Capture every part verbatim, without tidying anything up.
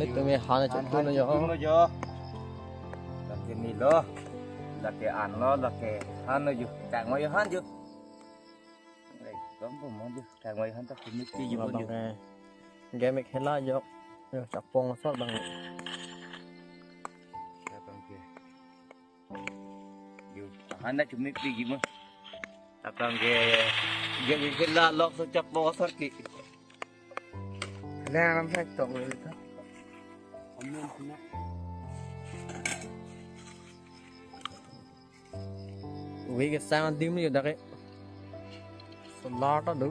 Tumi han chotun lo jo. Chotun lo jo. Lake ni lo. Lake an lo, lake han lo jo. Chak mo jo han jo. Ei, kom po mo jo. Chak mo jo han ta kumit pi jo. Labang jo. Ke game khela jo. Yo, chapong asor abang. Labang ke. Yo, han ta kumit pi jo mo. Labang ke. Game khela lok so chapong asor ke. Lang ram thak tong le ta. Amen sina. Uwe ke sang adim le dak ke. Solar ta do.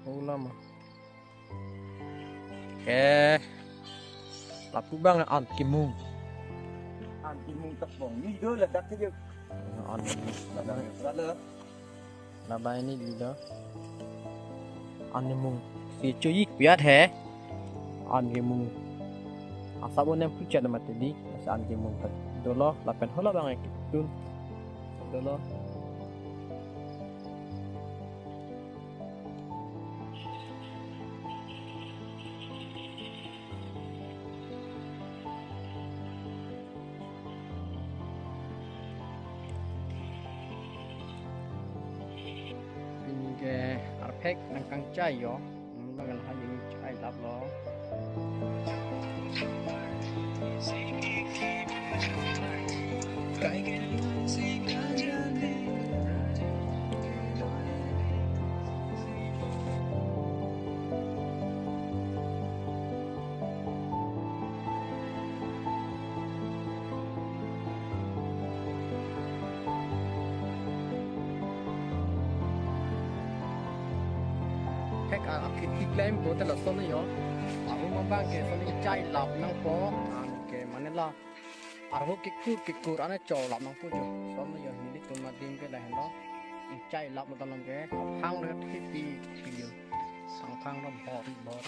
Ulama. Ke. Lapu abang an kemung. An kemung tepong ni do ladak ke jo. An kemung. Ladak ke pura lo. Labang ni dilo. An kemung. Si chuji piat he. An kemung. Asap onem puchat mati di. Asa an kemung ta dolo. Lapen hola abang ek tun. Dolo. Pini ke arphek nangkangchai jo. Hmm, bagan ha jing chai lap lo. Hek a, a phit phit klem po te lason jo. Arum abang ke son chai lap nangpo. An ke mane la. Arvo kekur kekur ane cho lap nangpo jo. Son jo nelitum adim ke lahenlo. Chai lap lo ta along ke. Phang lo thip pi pi jo. Sang phang lo bor bor.